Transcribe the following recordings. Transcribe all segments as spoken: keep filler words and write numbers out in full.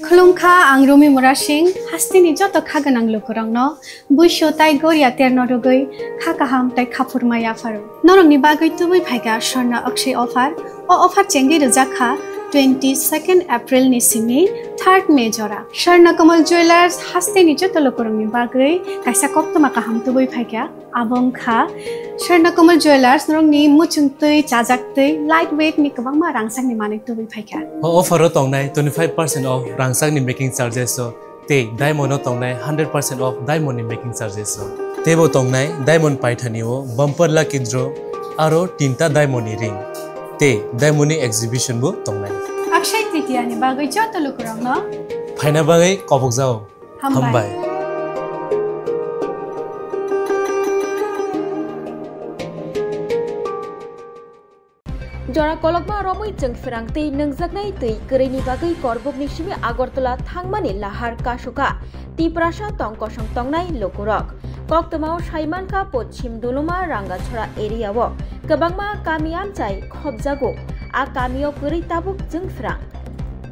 Khulumkha, ang Rumi Murasing, hasteni joto kha gwnang lukurokno buisu tai goria terno rwgwi kha kaham tai khaphurma yapharo. Norokni bagwi tubui phaikha Swarna Akshay offer. O offer chengwi rwjak kha twenty second April ni simi third May jora. Swarna Kamal Jewellers hasteni joto lukurokni bagwi kaisa koktwma kaham tubui phaikha. Abo wngkha Swarna Kamal Jewellers, norokni muchungtwi, chajaktwi, light weight ni kwbangma rangchakni manwi tubui phaikha. O offer o tongnai twenty five percent off rangchakni making charges o tei diamond o tongnai hundred percent off diamond ni making charges o. Teibo tongnai diamond paithani o bumper lucky draw aro tinta diamond ni ring tei diamond ni exhibition bo tongnai. Akshay Tritiya ni bagwi joto lukurokno phaina bagwi kobokjao. Hambai. Hambai. Jora kolokma romwi chwng phrang tei nwngjaknai twi kwrwini bagwi Korbokni simi Agartala thangmani lahar kasukha Tiprasa tong kosong tongnai lukurok. Koktwmao saimankha Pochim Duluma Rangachora area o kwbangma kami amchai khopjago, a kamio kwrwi tabuk chwng phrang.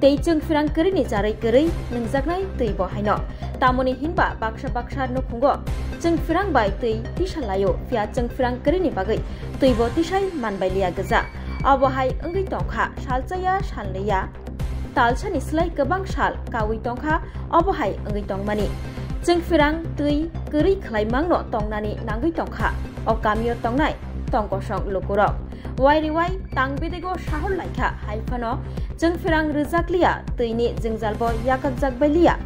Tei chwng phrang kwrwini charwi kwrwi nwngjaknai twi bo haino. Tamoni hinba baksa baksa nukhungo chwng phrang bai twi tisa laio, phiya chwng phrang kwrwini bagwi twi bo tisai manbai liya gwja. Obo hai wngwi tongkha, salchaya salnwiya talsani slai kwbang sal kaui tongkha, obo hai wngwi tongmani. Chwng phrang twi kwrwi khlai mangno tongnani nangwi tongkha o kamio tongnai tong kosong lukurok. Wai rewai tang bedego sahor laikha, hai phano chwng phrang rwjakliya, twini jwngjalbo yakakjakbai liya.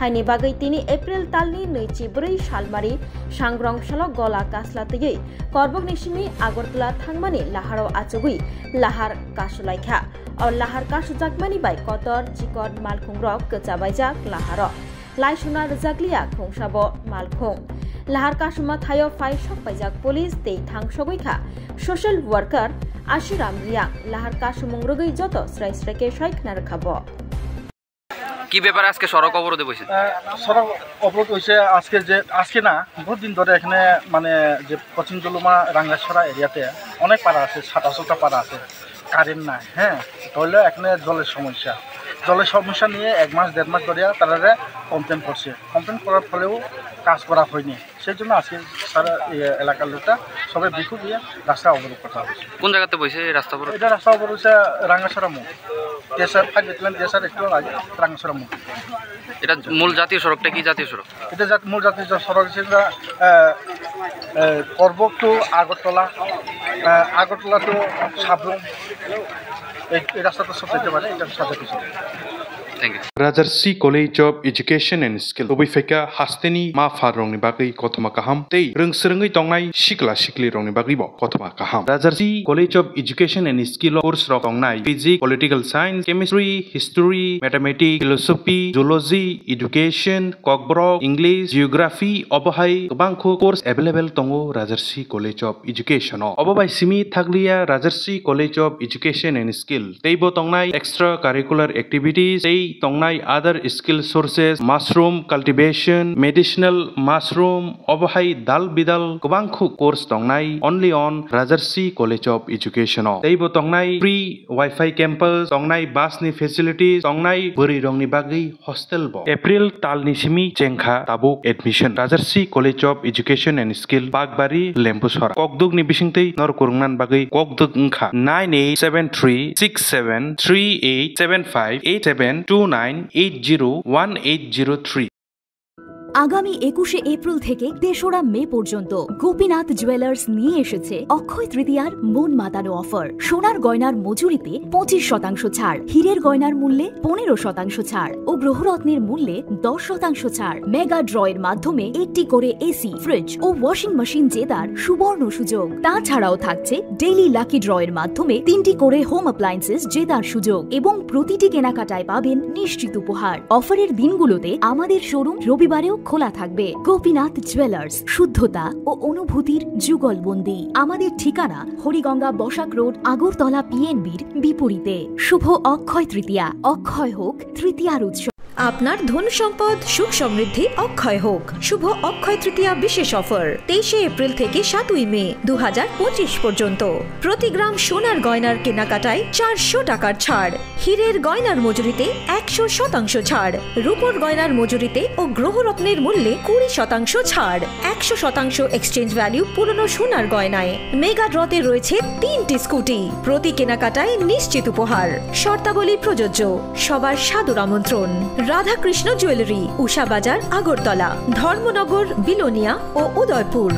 Haini bagwi tini April talni nwichi bwrwi salmari sangrong salo gola kasla twiwi Korbokni simi Agartala thangmani laharo achugwi lahar kasulaikha. O lahar kasujakmani bai kotor chikon malkhungrok kwchabaijak laharo. Laisuna rwjakliya khungsabo malkhung. Lahar kasuma thaio phai sokpaijak police tei thangsogwi kha social worker Ashiram Riang. Lahar kasumung rwgwi joto srai srai khe soi khna rwkha bo. কি ব্যাপারে আজকে সড়ক অবরোধে বসে? আহ, সড়ক অবরোধ হয়েছে আজকে, যে আজকে না, বহুত দিন ধরে এখানে মানে যে পশ্চিম দলুমা রাঙ্গাছড়া এরিয়াতে অনেক পাড়া আছে, সাত আটশোটা পাড়া আছে, কারেন্ট নাই। হ্যাঁ, তাহলে এখানে জলের সমস্যা। জলের সমস্যা নিয়ে এক মাস, দেড় মাস ধরে তারা কমপ্লেন করছে। কমপ্লেন করার ফলেও কাজ করা হয়নি। সেই জন্য আজকে সারা, ইয়ে, এলাকার লোকরা সবাই বিক্ষোভ নিয়ে রাস্তা অবরোধ করা হয়েছে। কোন জায়গাতে বসে এই রাস্তা অবরোধ? এটা রাস্তা অবরোধ হচ্ছে রাঙ্গাছড়া মোড়, দেশার, ফাইভ ব্যাটালিয়ন দেশার একটু আগে রাঙ্গাছড়া মোড়। এটা মূল জাতীয় সড়কটা কি জাতীয় সড়ক? এটা জাত-, মূল জাতীয় জ-, সড়ক হচ্ছে, আহ, আহ, করবক টু আগরতলা, আহ, আগরতলা টু সাবরুম, এই, এই রাস্তাটা সব যেতে পারে, এটা সাথে পিছনে। Thank you. Rajarsi College of Education and Skill tubui phaikha hasteni ma pha rokni bagwi kothoma kaham tei rwng swrwngwi tongnai sikla sikli rokni bagwibo kothoma kaham. Rajarsi College of Education and Skill o course rok tongnai physics, political science, chemistry, history, mathematics, philosophy, zoology, education, kokborok, English, geography, obo hai kwbangkho course available tongo Rajarsi College of Education o. Obo bai simi thakliya Rajarsi College of Education and Skill. Teibo tongnai extra curricular activities, tei tongnai other skill sources, mushroom cultivation, medicinal mushroom, obo hai dal bidal kwbangkho course tongnai only on Rajarsi College of Education o. Teibo tongnai free Wi-Fi campus, tongnai bus ni facilities, tongnai bwrwi rokni bagwi hostel bo. April talni simi chengkha tabuk admission. Rajarsi College of Education and Skill, Bakbari, Lembusora. Kokduk ni bisingtwi nor kwrwngnan bagwi kokduk wngkha nine eight seven three six seven three eight seven five eight seven two nine eight zero one eight zero three. আগামী একুশে এপ্রিল থেকে তেসরা মে পর্যন্ত গোপীনাথ জুয়েলার্স নিয়ে এসেছে অক্ষয় তৃতীয়ার মন মাতানো অফার। সোনার গয়নার মজুরিতে পঁচিশ শতাংশ ছাড়, হীরের গয়নার মূল্যে পনেরো শতাংশ ছাড় ও গ্রহরত্নের মূল্যে দশ শতাংশ ছাড়। মেগা ড্রয়ের মাধ্যমে একটি করে এসি, ফ্রিজ ও ওয়াশিং মেশিন জেতার সুবর্ণ সুযোগ। তাছাড়াও থাকছে ডেইলি লাকি ড্রয়ের মাধ্যমে তিনটি করে হোম অ্যাপ্লায়েন্সেস জেতার সুযোগ এবং প্রতিটি কেনাকাটায় পাবেন নিশ্চিত উপহার। অফারের দিনগুলোতে আমাদের শোরুম রবিবারেও খোলা থাকবে। গোপীনাথ জুয়েলার্স, শুদ্ধতা ও অনুভূতির যুগলবন্দি। আমাদের ঠিকানা হরিগঙ্গা বসাক রোড, আগরতলা পিএনবির বিপরীতে। শুভ অক্ষয় তৃতীয়া, অক্ষয় হোক তৃতীয়ার উৎসব। আপনার ধন সম্পদ সুখ সমৃদ্ধি অক্ষয় হোক। শুভ অক্ষয় তৃতীয়া বিশেষ অফার, তেইশে এপ্রিল থেকে সাতই মে দু হাজার পঁচিশ পর্যন্ত। প্রতি গ্রাম সোনার গয়নার কেনাকাটায় চারশো টাকার ছাড়, হীরের গয়নার মজুরিতে একশো শতাংশ ছাড়, রূপোর গয়নার মজুরিতে ও গ্রহরত্নের মূল্যে কুড়ি শতাংশ ছাড়, একশো শতাংশ এক্সচেঞ্জ ভ্যালু পুরনো সোনার গয়নায়। মেগা ড্রতে রয়েছে তিনটি স্কুটি, প্রতি কেনাকাটায় নিশ্চিত উপহার। শর্তাবলী প্রযোজ্য। সবার সাদর আমন্ত্রণ। রাধাকৃষ্ণ জুয়েলারি, উষা বাজার, আগরতলা, ধর্মনগর, বিলোনিয়া ও উদয়পুর।